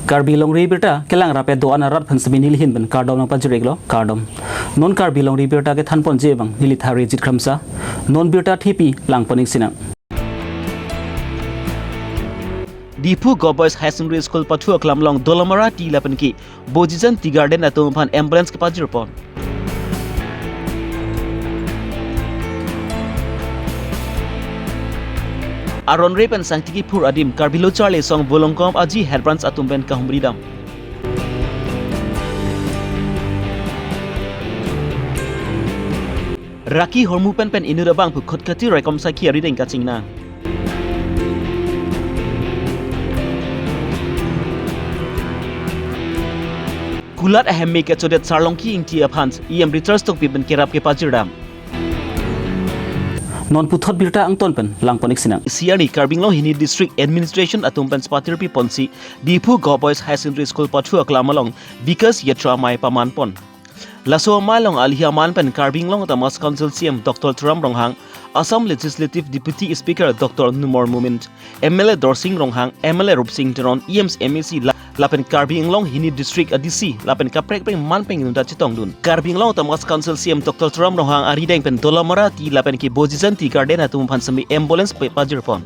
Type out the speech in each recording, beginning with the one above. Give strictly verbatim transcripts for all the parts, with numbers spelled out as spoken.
Karbi Longri Abirta kelang rap-et do-an arat aphan semi nelihin pen kardom nangpajir-iklo, kardom. Non Karbi Longri Abirta kethanponji abang neli Tharijit Kramsa. Non birta thepi langpon-ik sinang. Diphu Govt Boys High Secondary School pathu aklam along Dolamara T lapen ke Bojijan Tea Garden atum aphan ambulance kepajirpon. Aron re pen sangti kiphur adim Karbi Lo Charli Asong Volongkom Aji Head Branch atum pen kahumri dam. Raki hormu pen pen inut abang pu khut khati raikom sakhi arideng kachingnang. Kulat ahem me kechodet Sarlongki Ingti aphan E M Richard Tokbi pen kerap kepajir dam. Non puthot birta angton pen langpon-ik sinang. Isi arni Karbi Anglong hini District Administration atum pen patirpiponsi Diphu Govt Boys High Secondary School pathu aklam along Bikash Yatra amei pamanpon. Laso amei along alihi aman pen Karbi Anglong Autonomous Council C E M Doctor Tuliram Ronghang, Assam Legislative Deputy Speaker Doctor Numal Momin, M L A Dorsing Ronghang, M L A Rupsing Teron, E Ms, M A C la-, lapen Karbi Anglong hini District a D C lapen kaprek kaprek manpeng inut ta chetongdun. Karbi Anglong Autonomous Council C E M Doctor Tuliram Ronghang arideng pen Dolamara T lapen ke Bojijan Tea Garden atum aphan semi ambulance pe-, pajirpon.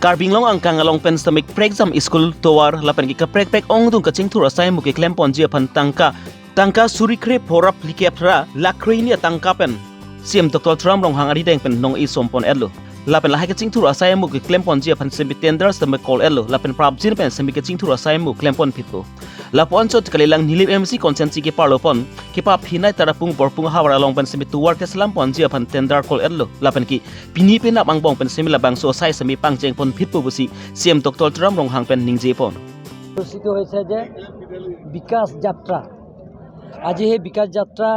Karbi Anglong angkang along pen semi prekjam school tovar lapen ke kaprek kaprek ongdung kachingthur asai mu keklemponji aphan tangka, tangka suri kre phorap likep ra lakh kre hini atangka pen C E M Doctor Tuliram Ronghang arideng pen nong-e sompon-etlo. Lapen lahai kachingthur asai mu keklemponji aphan semi tender semi call-etlo. Lapen prapjin pen semi kachingthur asai mu klemponphitpo. Lapu-an chot kalilang Nilip M A C constituency keparlopon kepaphinai Tarapung Borpung ahavar along pen semi tovar keselamponji aphan tender call-etlo. Lapen ke pini penap angbong pen semi labangso asai semi pangjengponphitpo pusi C E M Doctor Tuliram Ronghang pen ningjepon. এইটো হৈছে যে বিকাশ যাত্ৰা। আজি সেই বিকাশ যাত্ৰা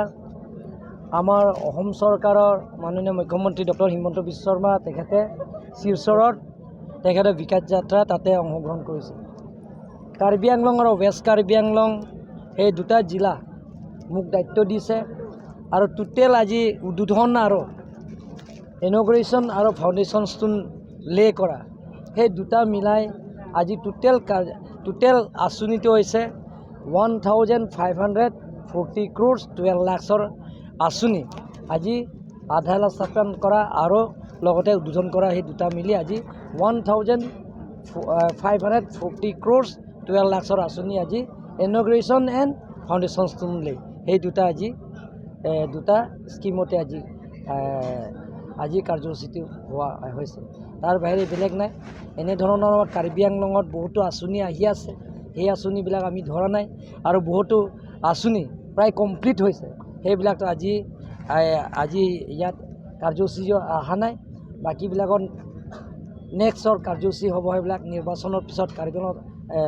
আমাৰ অসম চৰকাৰৰ মাননীয় মুখ্যমন্ত্ৰী ডক্টৰ হিমন্ত বিশ্ব শৰ্মা তেখেতে শিলচৰত তেখেতৰ বিকাশ যাত্ৰা তাতে অংশগ্ৰহণ কৰিছে। কাৰ্বি আংলং আৰু ৱেষ্ট কাৰ্বি আংলং সেই দুটা জিলা মোক দায়িত্ব দিছে আৰু টোটেল আজি উদ্বোধন আৰু ইনগ্ৰেশ্যন আৰু ফাউণ্ডেশ্যন ষ্টোন লে কৰা সেই দুটা মিলাই আজি টোটেল কা-, টোটেল আঁচনিটো হৈছে one thousand five hundred forty crores twelve লাখছৰ আঁচনি। আজি আধাৰশিলা স্থাপন কৰা আৰু লগতে উদ্বোধন কৰা সেই দুটা মিলি আজি one thousand five hundred forty crores twelve লাখছৰ আঁচনি আজি ইনগ্ৰেশ্যন এণ্ড ফাউণ্ডেশ্যন ষ্টোন লে সেই দুটা আজি, এ, দুটা স্কিমতে আজি, এ, আজি কাৰ্যসূচীটো হোৱা হৈছে। তাৰ বাহিৰে বেলেগ নাই। এনেধৰণৰ আমাৰ কাৰ্বি আংলঙত বহুতো আঁচনি আহি আছে, সেই আঁচনিবিলাক আমি ধৰা নাই আৰু বহুতো আঁচনি প্ৰায় কমপ্লিট হৈছে, সেইবিলাকতো আজি, এ, আজি ইয়াত কাৰ্যসূচী অহা নাই। বাকীবিলাকৰ নেক্সটৰ কাৰ্যসূচী হ'ব, সেইবিলাক নিৰ্বাচনৰ পিছত কাৰ্বি আংলঙত, এ,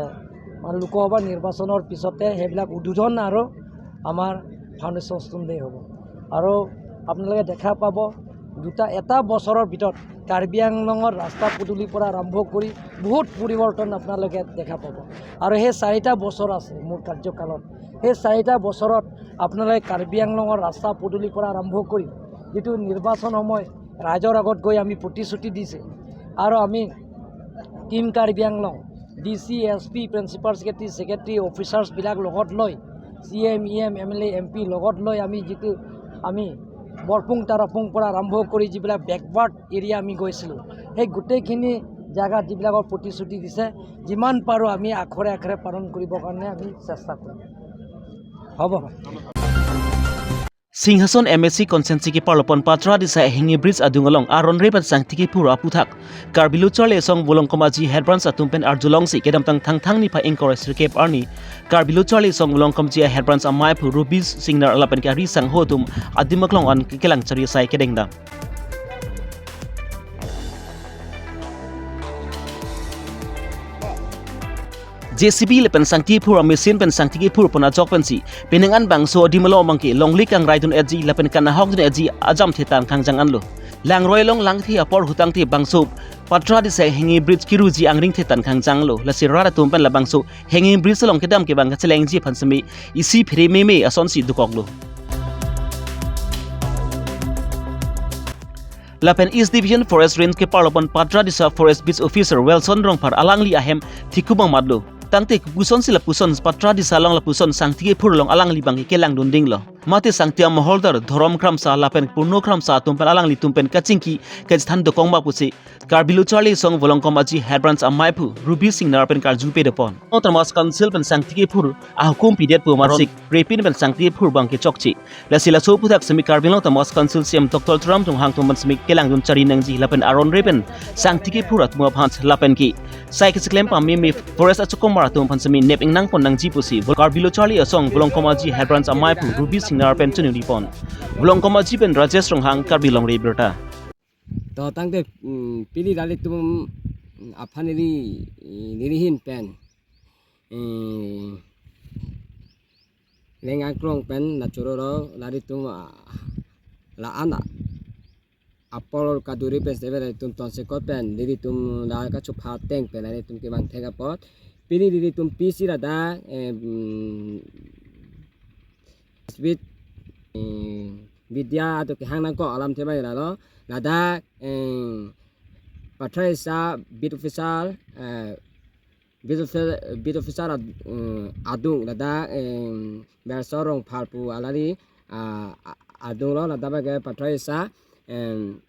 মানে লোকসভা নিৰ্বাচনৰ পিছতে সেইবিলাক উদ্বোধন আৰু আমাৰ ফাউণ্ডেশ্যন ষ্টোন লে হ'ব। আৰু আপোনালোকে দেখা পাব, দুটা, এটা বছৰৰ ভিতৰত কাৰ্বি আংলঙৰ ৰাস্তা পদূলিৰ পৰা আৰম্ভ কৰি বহুত পৰিৱৰ্তন আপোনালোকে দেখা পাব। আৰু সেই চাৰিটা বছৰ আছে মোৰ কাৰ্যকালত, সেই চাৰিটা বছৰত আপোনালোকে কাৰ্বি আংলঙৰ ৰাস্তা পদূলিৰ পৰা আৰম্ভ কৰি যিটো নিৰ্বাচন সময় ৰাইজৰ আগত গৈ আমি প্ৰতিশ্ৰুতি দিছে আৰু আমি team Karbi Anglong, D C, S P, principal secretary, secretary, অফিচাৰ্ছবিলাক লগত লৈ, C M, E M, M L A, M P লগত লৈ আমি যিটো আমি বৰপুং, তাৰাপুং পৰা আৰম্ভ কৰি যিবিলাক বেকৱাৰ্ড এৰিয়া আমি গৈছিলোঁ, সেই গোটেইখিনি জাগাত যিবিলাকৰ প্ৰতিশ্ৰুতি দিছে, যিমান পাৰোঁ আমি আখৰে আখৰে পালন কৰিবৰ কাৰণে আমি চেষ্টা কৰিম। হ'ব। Singhason M A C constituency keparlopon Patra Disa hanging bridge adung along aron re pen sangti kiphur aphuthak Karbi Lo Charli Asong Volongkom Aji Head Branch atum pen arjulongsi kedamtang Thangthang niphai ingkoi ra sirkep arni Karbi Lo Charli Asong Volongkom Aji Head Branch amei aphu Ruby Singnar lapen ke ari sangho atum adim aklong an kelang chari asai kedengdam. J C B lapen sangti phur a-machine pen sangti kiphurpon ajok pensi penang an bangso adim along abangke longle kangraidun-etji lapen kanahokdun-etji ajam thetan kangjang anlo. Langroi along langthe apor ahut tangte bangso Patra Disa hanging bridge kiruji angring thetan kangjanglo. Lasi rat atum pen labangso hanging bridge along kedam kevang kachelengji aphan seme isi phere meme asonsi dokoklo. Lapen East Division Forest Range keparlo pon Patradisa Forest Beat Officer Wilson Rongphar alangli ahem thikubang matlo. Tangte kopuson si lapuson Patradisa along lapuson sangti kephur along alangli abang ke kelangdun dinglo. Mate sangti amoholdar Dhorom Kramsa lapen Purno Kramsa atum pen alanglitum pen kachingki kachethan dokong ma pusi Karbi Lo Charli Asong Volongkom Aji Head Branch amaiphu Ruby Singnar pen karju pado pon. Autonomous Council pen sangti kephur ahukum pidet pu aron masik repin pen sangti kephur abang ke chokche. Lasi laso aphuthak semi Karbi Anglong Autonomous Council C E M Doctor Tuliram Ronghang atum pen semi kelangdun chari nangji lapen aron re pen sangti kephur atum aphan lapen ke sai keseklem pameme forest achokomar atum aphan semi nep ingnang pon nangji pusi Karbi Lo Charli Asong Volongkom Aji Head Branch amaiphu Ruby Singnar pen choningri pon. Volongkom Aji pen Rajesh Ronghang, Karbi Longri Abirta. To tangte, mm, pini lalitum, mm, aphan neli, neli ahin pen, mm, Leng Angkrong pen nachororo lalitum, ah, la-an apor kaduri pen sebe lalitum tonsekot pen nelitum la kachupha ateng pen lalitum kevang thek apot. Pini nelitum pisi ladak, eh, mm, Speed, eh, Vidya atum kehang nangkok alamthe abang lalo. Ladak, eh, Patradisa Beat Officer, eh, Beat Officer, Beat Officer ad-, eh, adung ladak, eh, Wilson Rongphar pu alangli, ah, a-, adunglo ladak abang ke Patradisa, em,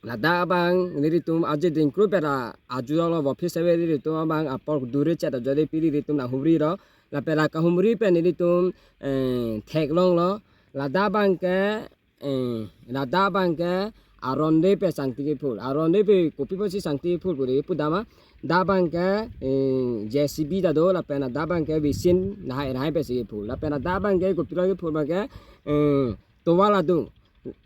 ladak abang nelitum aje dingkru pera aju lo office sebe nelitum abang apor duri chet ajole pini nelitum la humrilo. Lapen la kahumri pen nelitum, eh, theklonglo. Ladak abang ke, eh, ladak abang ke aron re pen sangti kephur. Aron re pen kopi pusi sangti kephur pu re pu dama. Dak abang ke, eh, J C B ta do lapen dak abang ke machine lahai lahai pensi kephur. Lapen dak abang ke kopilo kephur abang ke, eh, tovar adung.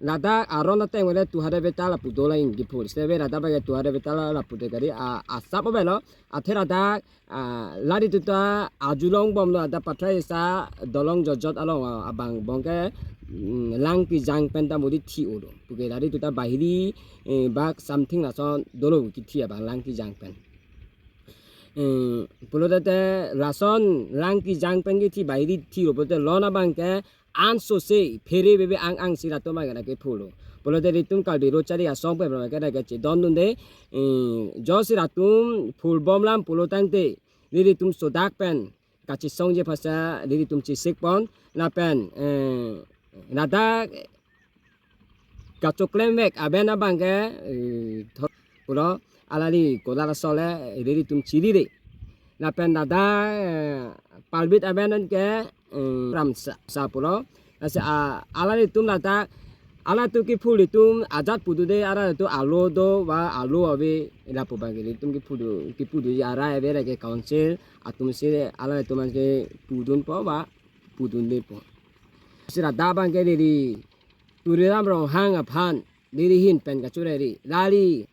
Ladak aron ateng vele two hundred meter lapu do la ingkiphur. Sebe ladak abang ke two hundred meter lapu de kari a, asap avelo. Athe ladak, ah, lalitum ta aju longbomlo ladak Patradisa dolong jotjot along, ah, abang abang ke, mm, lang kejang pen ta modi thi-o do. Puke lalitum ta bahiri, eh, bak something lason dolo kithi abang lang kejang pen. Eh, pulote lason lang kejang pen kithi bahiri thi-o pulote lon abang ke ansose phere bebe ang ang si latum abang ke phurlo. Pulote nelitum Karbi Lo Charli Asong pen abang ke chedondunde, eh, jo si latum phur bom lam pulo tangte nelitum sodak pen kachesongji aphansi nelitum chesik pon lapen, eh, ladak kachoklem vek aben abang ke, eh, thor pulo alangli kolar asole nelitum chiri re. Lapen ladak, eh, palbit aben ke, eh, Ramsa, sa pulo. Lasi, ah, alanglitum ladak, alanglitum kephur itum ajat pudude alanglitum alo do ba alo ave lapu abang ke nelitum kephur do, kephur do arai ave lake council atum si alanglitum an kepudunpo ba pudundepo. Lasi ladak abang ke neli Tuliram Ronghang aphan neli ahin pen kachorere. Lali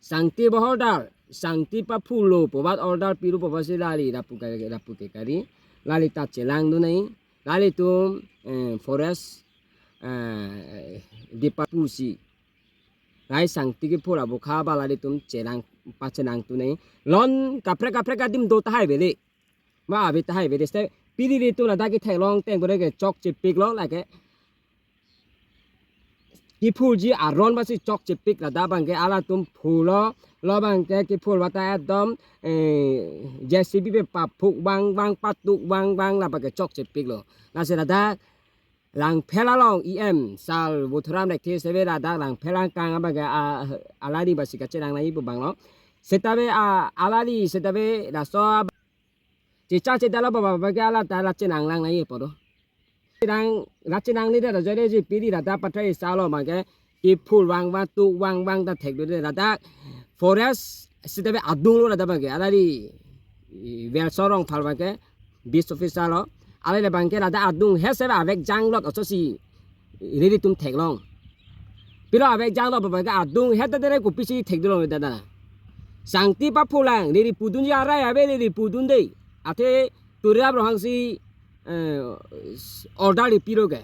sangti ba order, sangti paphurlo pu ba order pilo pu ba si lali lapu ke, lapu ke kari. Lali ta chelangdun nai. Lalitum, eh, forest, eh, department si rai sangti kephur abokha ba lalitum chelang pachelangdun nai. Lon kaprek kaprek adim do tahai avele. Ma ave tahai avele. Seta pini nelitum ladak ketheklong ateng bore ke chokchepiklo lake. Kephurji aron basi chokchepik ladak abang ke alatum phurlo, lo abang ke kephur bata ekdom, eh, J C B pen paphuk vang vang patuk vang vang la abang ke chokchepiklo. Lasi ladak Langpher along E M sar Buthuram Lekthe sebe ladak Langpher angkang abang ke a, alangli basi kachenang nai pu abanglo. Seta be a, alangli seta be laso chechak chedalo ba ba ke alangli ta la chenang lang nai pu do. Chenang, la chenang ni da jare ji pini ladak Patradisa along abang ke kephur vang vang tuk vang vang ta thekdunde ladak forest seta be adunglo ladak abang ke alangli Wilson Rongphar abang ke Beat Officer lo. Alangli abang ke ladak adung he seta avek janglot aso si nelitum theklong. Pilo avek janglot abang ke adung he ta dere kopisi thekdunlo da da. Sangti paphurlang neli pudunji arai ave neli pudunde. Athe Tuliram Ronghang si, eh, order le pilo ke.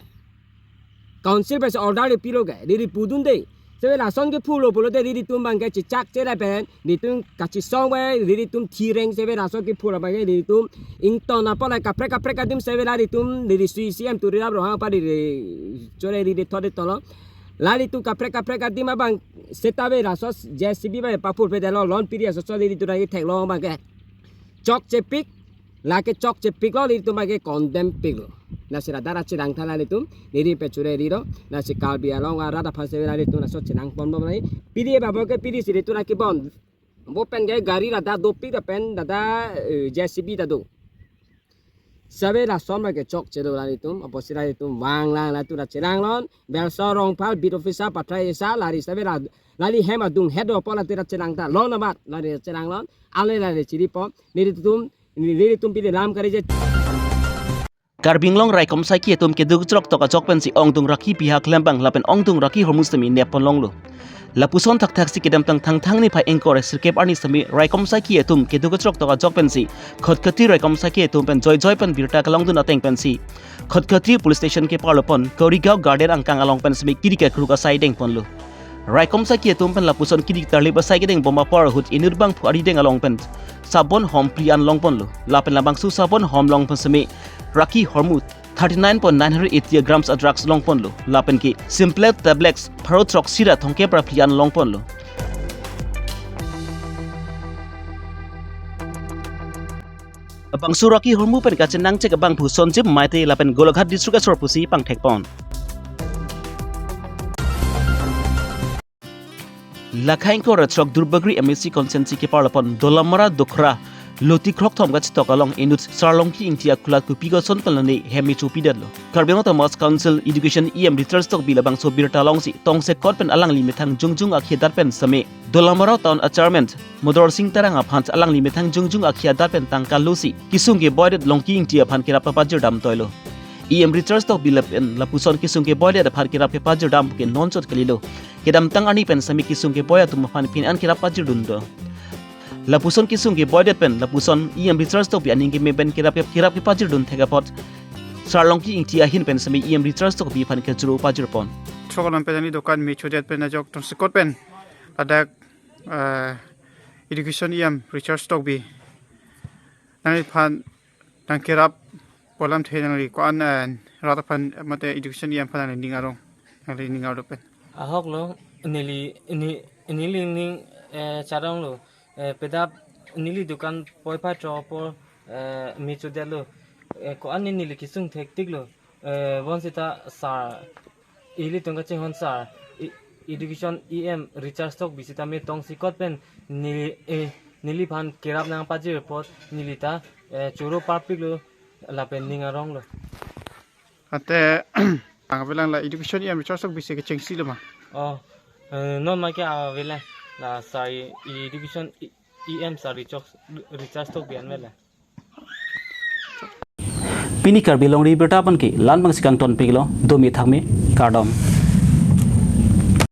Council pensi order le pilo ke. Neli pudunde. Sebe lason kephurlo pulote nelitum abang ke chechak chela pen nelitum kachesong ave nelitum thireng sebe lason kephur abang ke nelitum ington apot la kaprek kaprek adim sebe la nelitum neli si C M Tuliram Ronghang aphan neli chorere neli thot neli tolo. Lalitum kaprek kaprek adim abang setame laso J C B abang paphurpedetlo, lon piri aso so nelitum nangketheklong abang ke chokchepik, lake chokchepiklo, nelitum abang ke condemn piklo. Lasi rat arat chenangtha, lalitum neli pachure rilo, lasi Karbi Anglong arat aphan setame lalitum laso chenangponbom nai. Piri abang ke piri si nelitum nangkebon. Bo pen ke gari ladak dopik lapen ladak, eh, J C B ta do. Setame lason abang ke chokche do lalitum, apotsi lalitum vanglang, lalitum ta chenanglon, Belsor Rongphar beat officer patrai esa, lari setame la, lali hem adung head apot lalitum ta chenangtha, lon amat lali chenanglon, ale lali chiripon, nelitum, nelitum pini lam kari je. Karbi Anglong raikom saiki atum keduk chrok tok ajok pensi ongdung rakhi pihak lembang lapen ongdung rakhi hormu setame nepponlonglo. Lapuson thakthaksi kedamtang Thangthang niphai ingkoi ra sirkep arni setame raikom saiki atum keduk chrok tok ajok pensi Khatkhati raikom saiki atum pen joijoi pen birta kelongdun ateng pensi Khatkhati police station keparlopon Korigaon Garden angkang along pen setame kiri kekruk asai dengponlo. Raikom saiki atum pen lapuson kiri tarlip asai kedengbom apor ahut inut bangphu arideng along pen sabon hom phli an longponlo. Lapen labangso sabon hom along pen setame rakhi hormu thirty nine point nine hundred eighty grams a drugs longponlo. Lapen ke simple tablets pharo throksi ra thomkep ra phli an longponlo. Labangso rakhi hormu pen kachenangchek abangphu Sonjib Maite lapen Golaghat district asor pusi pangthekpon. Lakha ingkoi ra throk Duarbagori M A C constituency keparlopon Dolamara Dokhra Loti Krokthom kachetok along inut Sarlongki Ingti akulat kopi koson pen lone hem me chopidetlo. Karbi Anglong Autonomous Council Education E M Richard Tokbi labangso birta longsi tongsekot pen alangli methang jongjung akhei adat pen setame Dolamara town a chairman Modor Sing Terang aphan alangli methang jongjung akhei adat pen tangka losi kesung keboidet Longki Ingti aphan kerap pajir damtoilo. E M Richard Tokbi lapen lapuson kesung keboidet aphan kerap kepajir dam ke non chot kalilo. Kedamtang arni pen setame kesung keboi atum aphan phin an kerap pajirdun do. Lapuson kesung keboidet pen lapuson E M Richard Tokbi aning keme pen kerap, kerap kepajirdun thek apot Sarlongki Ingti ahin pen setame E M Richard Tokbi aphan kechoro pajirpon. Throk along pen nangli dokan me chodet pen ajok tongsekot pen ladak, eh, Education E M Richard Tokbi nangliphan nangkerap pu alamthe nangli ko-an, eh, rat aphan mate Education E M aphan nangli ning arong, nangli ning arlo pen? Ahoklo, neli, ne-, neli ning, eh, charonglo, eh, pedap neli dokan poi phatro apor, eh, me chodetlo, eh, ko-an neli kesung thektiklo, eh, bonsita sir, ilitum kachinghon sir, e-, Education E M Richard Tokbi sitame tongsekot pen neli, eh, neliphan kerap nangpajir apot neli ta, eh, choro parpiklo lapen ning aronglo. Ante, ang avelang la Education E M Richard Tokbi si kechengsi lo ma? Oh, eh, non ma ke avelang la sir, Education E-, E M sir Richard, Richard Tokbi an avelang. Pini Karbi Longri Abirta pen ke la-an abangsi kangtonpiklo, dome thakme, kardom.